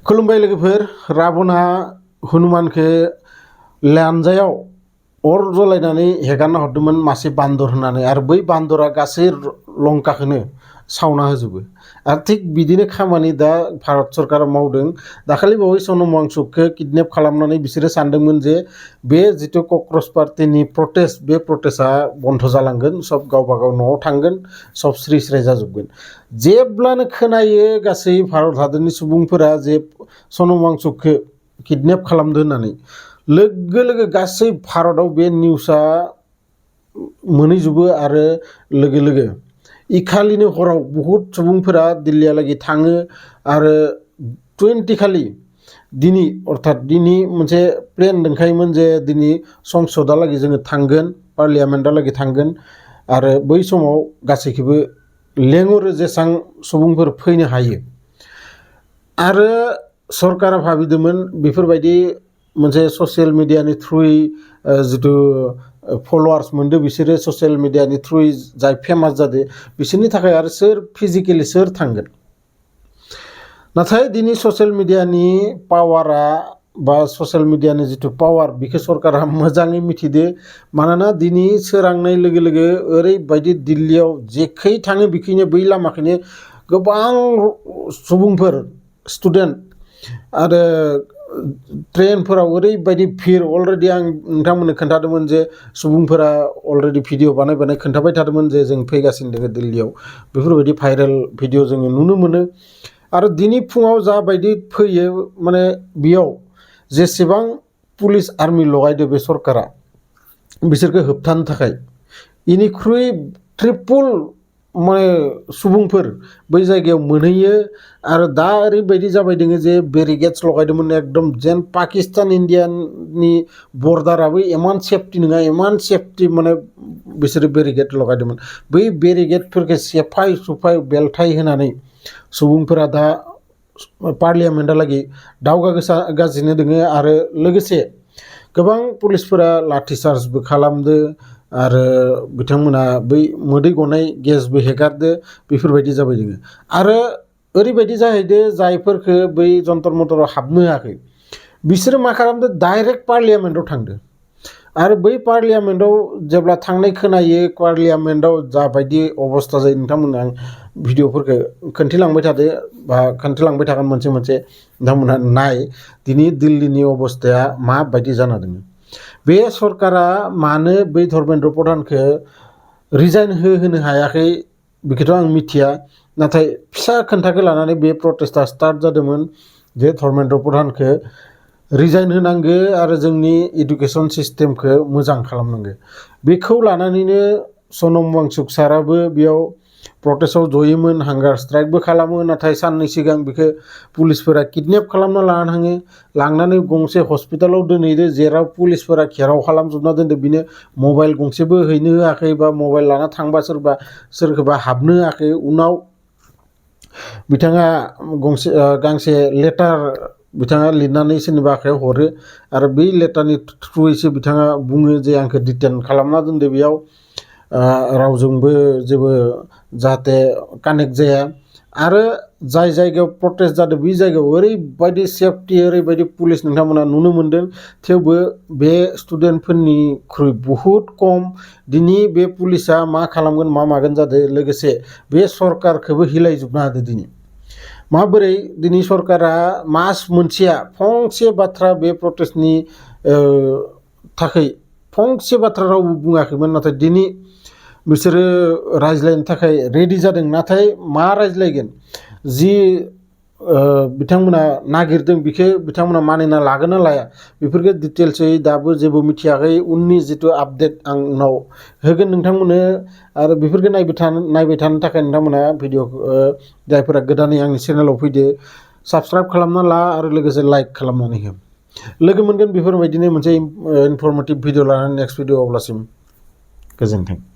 खुलुमबाय लोगोफोर राबना हनुमानखौ लानजायाव अर जलायनानै हेगारना हरदोंमोन मासे बान्दर होननानै आरो बै बान्दरा गासै लंकाखौनो सावना होजोबो आरो थिग बिदिनो खामानि दा भारत सरकारा मावदों। दाखालि बावै सनम वांचुकखौ किडनेप खालामनानै बिसोरो सानदोंमोन जे बे जिथु कक्रच पार्टीनि प्रटेस्ट बे प्रटेस्टआ बन्द जालांगोन, सब गावबा गाव न'आव थांगोन, सब स्रि स्राय जाजोबगोन। जेब्लानो खोनायो गासै भारत हादरनि सुबुंफोरा जे सनम वांचुकखौ किडनेप खालामदों होननानै लोगो लोगो गासै भारताव बे निउसआ मोनहैजोबो आरो लोगो लोगो इखालिनो हराव बहुत सुबुंफोरा दिल्लीहालागै थाङो आरो 20 खालि दिनै अर्थात दिनै मोनसे प्लेन दंखायोमोन जे दिनै संसदहालागै जोङो थांगोन, पार्लियामेन्टहालागै थांगोन आरो बै समाव गासैखौबो लेंहरो जेसां सुबुंफोर फैनो हायो। आरो सरकारा भाबिदोंमोन बेफोरबायदि मोनसे ससियेल मिडियानि थ्रुयै जिथु फलोवार्स मोनदों बिसोरो ससियेल मिडियानि थ्रुयै जाय फेमास जादों बिसोरनि थाखाय आरो सोर फिजिकेलि सोर थांगोन। नाथाय दिनै ससियेल मिडियानि पावारा बा ससियेल मिडियानि जिथु पावार बेखौ सरकारा मोजाङै मिथिदो। मानोना दिनै सोरांनाय लोगो लोगो ओरैबायदि दिल्लीयाव जेखै थाङो बेखैनो बै लामाखैनो गोबां सुबुंफोर स्टुडेन्ट आरो ट्रेनफोराव ओरैबायदि भिर अलरेडि आं नोंथांमोननो खोन्थादोंमोन जे सुबुंफोरा अलरेडि भिडिअ बानाय खोन्थाबाय थादोंमोन जे जों फैगासिनो दङ दिल्लीयाव। बेफोरबायदि भाइरेल भिडिअ जोङो नुनो मोनो। आरो दिनै फुङाव जाबायदि फैयो माने बेयाव जेसेबां पुलिस आर्मि लगायदो बे सरकारा बिसोरखौ होबथानो थाखाय इनिख्रुइ ट्रिपुल माने सुबुंफोर बै जायगायाव मोनहैयो। आरो दा ओरैबायदि जाबाय दोङो जे बेरिगेट्स लगायदोंमोन एकदम जेन पाकिस्तान इन्डियानि बर्डाराबो इमान सेफटि नङा, इमान सेफटि माने बिसोरो बेरिगेट लगायदोंमोन। बै बेरिगेटफोरखौ सेफाय सुफाय बेलथाय होनानै सुबुंफोरा दा पार्लियामेन्टहालागै दावगागासिनो दोङो आरो लोगोसे गोबां पुलिसफोरा लाठिचार्जबो खालामदो आरो बिथांमोना बै मोदै गनाय गेसबो हेगारदो। बेफोरबायदि जाबाय दोङो। आरो ओरैबायदि जाहैदो जायफोरखौ बै जन्तर मन्तराव हाबनो होआखै बिसोरो मा खालामदो डाइरेक्ट पार्लियामेन्टआव थांदो। आरो बै पार्लियामेन्टआव जेब्ला थांनाय खोनायो पार्लियामेन्टआव जाबायदि अबस्था जायो नोंथांमोननो आं भिडिअफोरखौ खोन्थिलांबाय थादो बा खोन्थिलांबाय थागोन मोनसे मोनसे नोंथांमोनहा नाय दिनै दिल्लीनि अबस्थाया माबायदि जाना दङ। बे सरकारा मानो बै धर्मेन्द्र प्रधानखौ रिजाइन होनो हायाखै बेखौथ' आं मिथिया। नाथाय फिसा खोन्थाखौ लानानै बे प्रटेस्टआ स्टार्ट जादोंमोन जे धर्मेन्द्र प्रधानखौ रिजाइन होनांगो आरो जोंनि इडुकेसन सिस्टेमखौ मोजां खालामनांगो। बेखौ लानानैनो सनम वांचुक साराबो बेयाव प्रटेस्टआव जयोमोन, हांगार स्ट्राइकबो खालामो। नाथाय साननै सिगां बेखौ पुलिसफोरा किडनेप खालामना लानानै थाङो, लांनानै गंसे हस्पिटालाव दोनहैदो जेराव पुलिसफोरा घेराव खालामजोबना दोनदो। बिनो मबाइल गंसेबो हैनो होआखै बा मबाइल लाना थांबा सोरखौबा हाबनो होआखै। उनाव बिथाङा गांसे लेटार बिथाङा लिरनानै सोरनिबा आखायाव हरो आरो बै लेटारनि थ्रुयैसो बिथाङा बुङो जे आंखौ डिटेन खालामना दोनदो बेयाव रावजोंबो जेबो जाहाथे कानेक्ट जाया। आरो जाय जायगायाव प्रटेस्ट जादों बे जायगायाव ओरैबायदि सेफटि ओरैबायदि पुलिस नोंथांमोना नुनो मोन्दों। थेवबो बे स्टुडेन्टफोरनिख्रुइ बहुद खम। दिनै बे पुलिसा मा खालामगोन मा मागोन जादों। लोगोसे बे सरकारखौबो हिलायजोबना होदो। दिनै माबोरै दिनै सरकारा मास मोनसेया फंसे बाथ्रा बे प्रटेस्टनि थाखाय फंसे बाथ्रा रावबो बुङाखैमोन। नाथाय दिनै बिसोरो रायज्लायनो थाखाय रेडि जादों। नाथाय मा रायज्लायगोन जि बिथांमोना नागिरदों बेखौ बिथांमोना मानिना लागोन ना लाया बेफोरखौ डिटेल्सै दाबो जेबो मिथियाखै। उननि जिथु आपडेट आं उनाव होगोन नोंथांमोननो। आरो बेफोरखौ नायबाय थानो थाखाय नोंथांमोना भिडिअ जायफोरा गोदानै आंनि चेनेलाव फैदो साबस्क्राइब खालामना ला आरो लोगोसे लाइक खालामनानै हो। लोगो मोनगोन बेफोरबायदिनो मोनसे इनफरमेटिभ भिडिअ लानानै नेक्स्ट भिडिअ। अब्लासिम गोजोन्थों।